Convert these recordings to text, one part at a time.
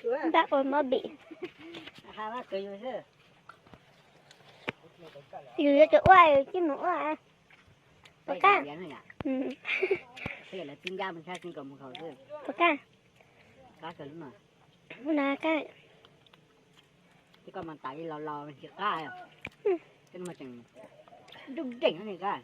Npaj ua mov bim. Yus yuav tsum ua, yus tsis mus ua. Puas qab? Puas qab? Ua na qab. Koj mas tas li los los tsis qab, koj mas tseem dub deem li qab.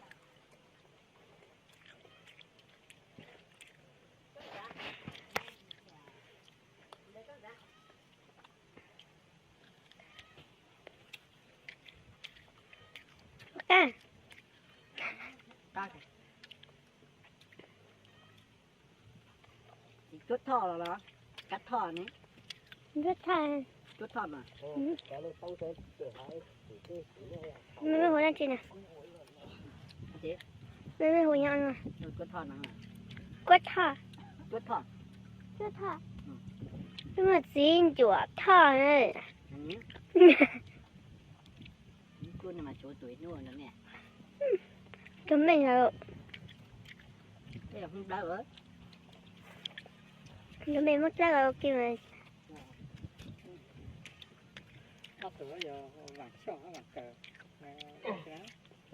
Cuab thoj los los, kab thoj ne. Cuab thoj. Cuab thoj mas. Mej mej hu dab tsi na? Mej mej hu nyob no. Cuab thoj no. Cuab thoj. Cuab thoj. Cuab thoj. Mej muaj txiv ncuam thoj. Tus mej, tus mej muab dlawb kiag mas.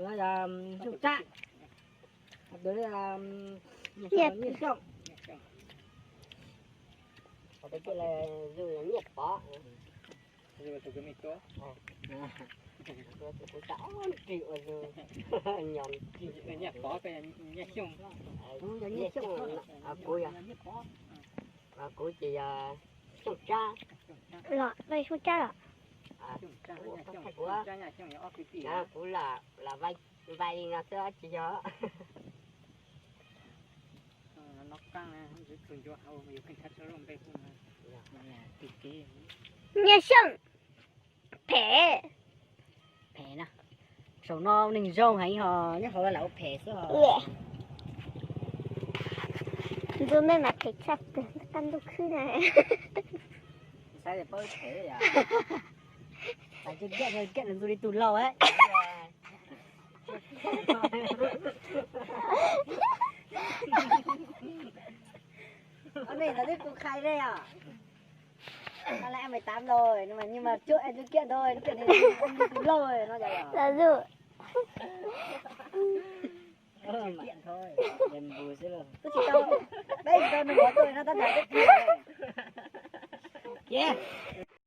Xyooj Tsab, tus nyiaj Xyooj, tus nyiaj Pov. Kuv ua tus ua rig ua zus, nyob rig, kuv yog nyiaj Xyooj, kuv yog, kuv ces yog Xyooj Tsab. Los Xyooj Tsab los? Kuv, kuv lam, lam vai li no xwb tsis yog. Nyiaj Xyooj, phem. Phem na. Saum no neeg zoo heev ho nyob hauv lam ua phem xwb ho. Ntu mej mas phem tshaj plaws, qab ntuj khwb na. Saib paub phem yom. Kiaj kiaj ntxu li tus laus. Ob neeg ntawd twb kuv qhia nej os. Nó là em mười tám rồi, nhưng mà, nhưng mà trước em chưa kiện thôi, nó kiện thì em đi từ lâu rồi, nó vậy à. Là dụ. Tôi chỉ tao, đấy, tao nung gói tôi, nó tắt đèn, tắt đèn. Kìa.